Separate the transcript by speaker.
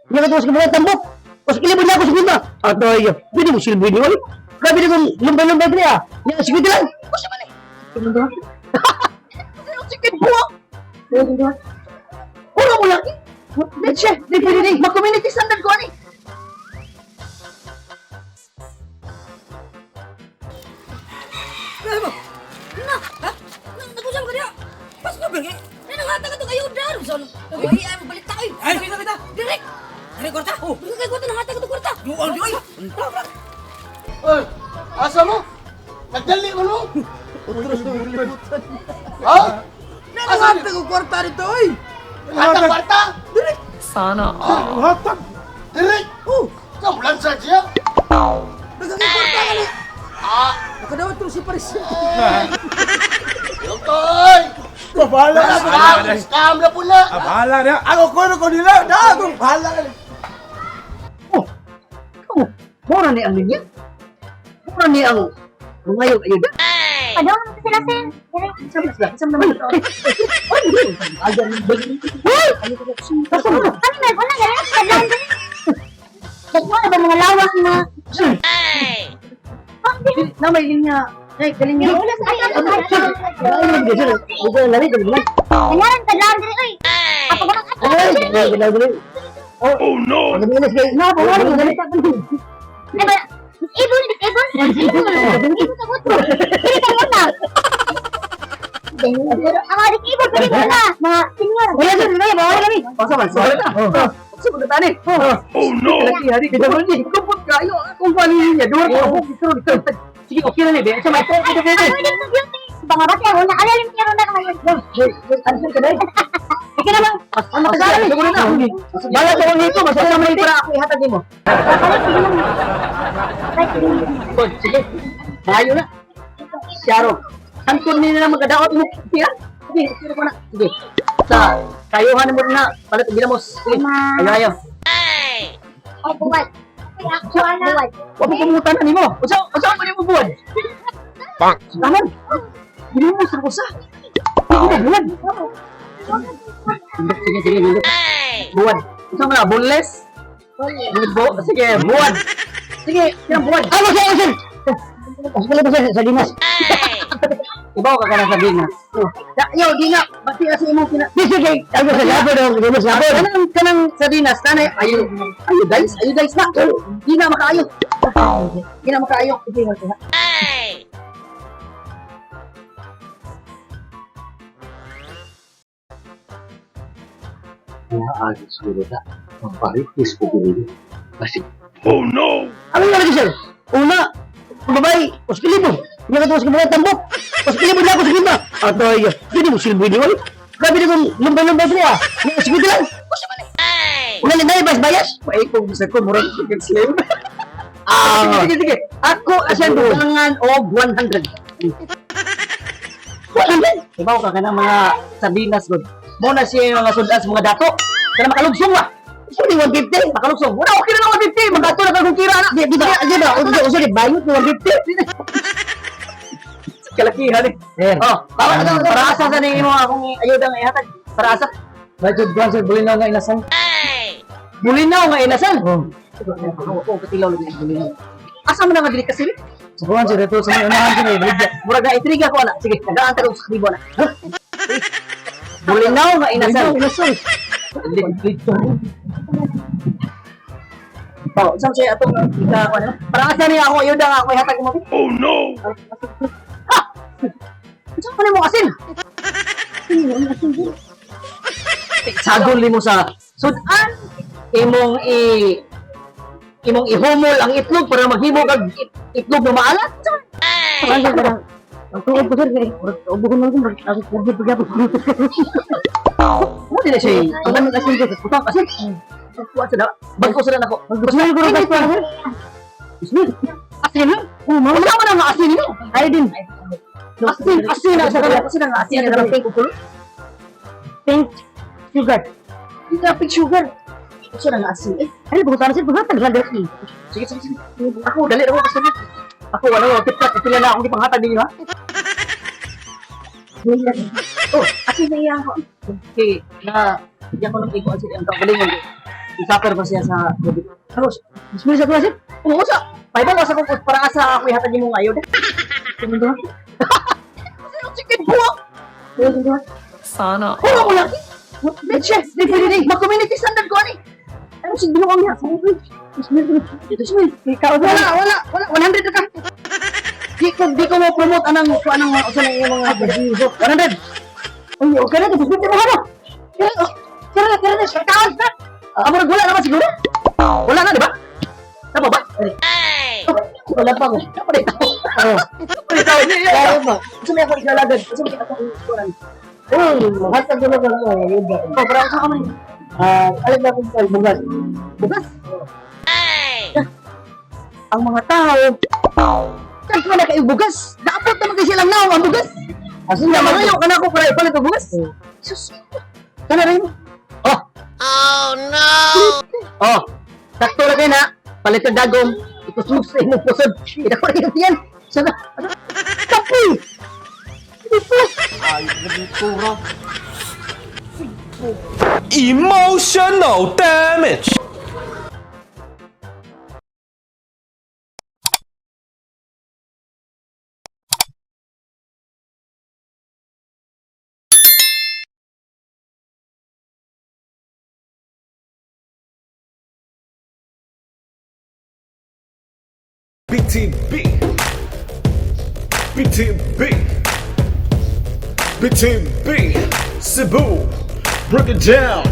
Speaker 1: Nga ka sa mga tambok. Pas kili mo na ako sa gunda. Ato ay, pwede mo silbi ni wala. Grabe na kung lumbay-lumbay diri ah. Nya sige lang. Usa man eh. Sige buwa. Ura mo lang. Di siya, di pwede ni. Ma-community standard ko ani.
Speaker 2: Ano? Na, ha? Nag-usap ka niya? Pas ko ba? Ay, nangatag ka to kayo dar. Sa ay, ay, mabalit ta oy.
Speaker 3: Ay, kita kita.
Speaker 2: Direk.
Speaker 3: Ay, kwarta. Oh.
Speaker 2: Dili kay kwarta, nangatag ka to kwarta.
Speaker 3: Duol, duol.
Speaker 4: Oy, asa mo? Nagdali mo no? Ha? Asa
Speaker 3: Nangatag ko kwarta dito, oy.
Speaker 4: Hatag kwarta?
Speaker 3: Sana.
Speaker 4: Hatag. Direk.
Speaker 3: Oh,
Speaker 4: Sa lansa siya.
Speaker 3: daghang kwarta ka ni.
Speaker 4: Ah,
Speaker 3: Nakadawat to si Paris.
Speaker 4: yung toy.
Speaker 5: Bahala na.
Speaker 4: Scam, scam na po na.
Speaker 5: Ah, bahala na. Ako kuno ko nila. Da, akong bahala ka.
Speaker 1: Oh. Kamu, mura ni ang linya. Mura ni ang mangayog ayuda.
Speaker 6: Ano sila sir?
Speaker 1: Sama sila, sama naman ito. Ay, ay, ay,
Speaker 6: Kami na, wala na, kadlan diri. Dagmo na ba mga lawas na?
Speaker 1: Na may linya. Ay, kalinya.
Speaker 6: Wala sa ay.
Speaker 1: Ay,
Speaker 6: Kanyaran kadlan diri oy. Apo ko nang
Speaker 1: Oh no! Na,
Speaker 6: Ay ba? Ibon, ibon, ibon. Ibon ka ko. Dili ka muna. Ang adik ibon pwede mo na. Mga senior.
Speaker 1: Wala sir, wala bawal kami. Pasa man, wala na. Sa pagkatani. Oh no. Lagi hari kita ron ni. Kumpot kayo. Akong panin niya. Duha ka ako dito. Sige, okay na ni be. Sa may ko dito
Speaker 6: Ang ulit sa beauty. Banga ba siya? Wala alin niya ron na ngayon.
Speaker 1: Answer ka dai. Okay na bang? Ano ka dai? na. Bala ko nito, basta sa may para ako ihatag nimo.
Speaker 6: Balik sige lang.
Speaker 1: Good, sige. Maayo na. Siyaro. Hantod ni na magkadaot mo. Sige, sige, sige ko na. Sige. Sa kayuhan mo na palit ginamos. Sige. Ayo ayo.
Speaker 6: Oh, buwad. Ay, ako ana. Buwad.
Speaker 1: Wa mo kumutan na nimo. Unsa unsa man nimo buwan? Pak. Tanan. Ginamos ako sa. Hindi buwan. Sige sige sige. Buwan. Unsa man na boneless? Bo, sige, buwan. Sige, sige buwan. Ano siya, sir? Sige ba sir, sa dinas. Ibaw ka kana sa dinas. Yo, di nga, bati na sa imong kina. Sige, sige. Ano sa labo daw, di mo sa Kanang kanang sa dinas tanay ayo. Ayo guys, ayo guys na. Di na makaayo. Di na makaayo.
Speaker 7: Naagi siguro na. Magparitis ko dili. Kasi
Speaker 1: Ano nga lagi sir? Una, babae, os kilibo. Nga ka sa mga tambok. Os kilibo na ako sa gimba. Ato ay, pwede mo silbi ni wala. Grabe na kung lumbay-lumbay siya. Nga sige lang. Wala na bayas bayas.
Speaker 3: Ay, kung bisa ko murag chicken slim.
Speaker 1: Ah, sige, sige, sige. Ako asyan dugangan og 100. 100? Ibaw ka kanang mga sardinas gud. Mo na siya yung mga sudan sa mga dato. Kana makalugsong ba? Uso ni 150, makalugsong. Wala okay na lang 150, magato na kag kira na. Di di ba? Di ba? Uso uso ni bayot ni 150. Kalakihan eh.
Speaker 7: Sir.
Speaker 1: Oh, para para asa sa nimo akong ayuda nga ihatag. Para asa.
Speaker 7: Budget ko sir, bulinaw nga inasal.
Speaker 1: Bulinaw nga inasal.
Speaker 7: Oh.
Speaker 1: Oo, katilaw lagi ang bulinaw. Asa man na nga dili kasi?
Speaker 7: Sa kuwan sir, ito sa may unahan sir, may baligya.
Speaker 1: Murag na intriga ko ana. Sige, tagaan ta og sakribo na. Bulinaw nga inasal.
Speaker 7: Inasal.
Speaker 1: Oh, saan siya atong ika ko ano? Para asa niya ako ayuda nga ako ihatag mo. Oh no. Ha! Unsa pa nimo asin? Sagol nimo sa sudan imong i imong ihumol ang itlog para maghimo kag itlog na maalat.
Speaker 7: Ano sir, ang tuod ko sir, kay murag ubuhon man ko, murag ako kubod pagyapon.
Speaker 1: Mo dili siya. Ang daming asin ko, butang asin. Kuha sa bago sa nako.
Speaker 7: Bismil ko rin sir. Bismil.
Speaker 1: Asin lang. Oh, wala man ang asin nimo.
Speaker 7: Ay din.
Speaker 1: Asin, asin na sa kanila. Asin ang asin na pink kulo.
Speaker 7: Pink sugar.
Speaker 1: Hindi na pink sugar. Asin ang asin. Eh,
Speaker 7: Ay, bukutan sir, bukutan sir.
Speaker 1: sige, sige, sige. Ako, dali ako gusto niyo. Ako, wala ko, tiplak, pila na akong ipanghatag ninyo, ha? Oh, asa na iya ako? Okay, na diyan ko nang ikuan sila ang kaugalingon. I-suffer ba siya sa COVID? Ano? Bismillah sa klase? Oo, sa. Paiba sa kung para asa ako ihatag nimo ngayon. Tingnan do. Chicken buwak.
Speaker 2: Sana.
Speaker 1: Wala mo lang. Bitch, di pwede ni. Mag-community standard ko ani. Ano si binuang niya? Bismillah. Bismillah. Wala, wala, wala. 100 na ka. Di ko mo promote anang kung anang mga usa ng iyong mga 100. Uy, okay na, tapos mo ano? Kira na, kira na, taon na. Ah, murag wala naman siguro. Wala na, di ba? Tama ba? Wala pa ko. Tama na ito. Oo. Ikaw, kaya ba? Gusto mo ako ilalagad. Gusto mo ako ikuran.
Speaker 7: Uy, maghatag ko na ko lang.
Speaker 1: Oh, para sa kamay.
Speaker 7: Ah, alam na kung saan bugas.
Speaker 1: Bugas. Ang mga tao, kahit wala kayo bugas, dapat naman kayo silang naong ang bugas. Asin na mga ka na ako para ipalit ang bugas. Sus, kana rin. Oh. Oh no. Oh, sakto na kayo na. Palit ang dagong. Ikusog sa imong pusod. Ida ko rin yan. Sana. Kapoy. Ito.
Speaker 8: Emotional damage. BTB. BTB. BTB. Cebu. Break it down.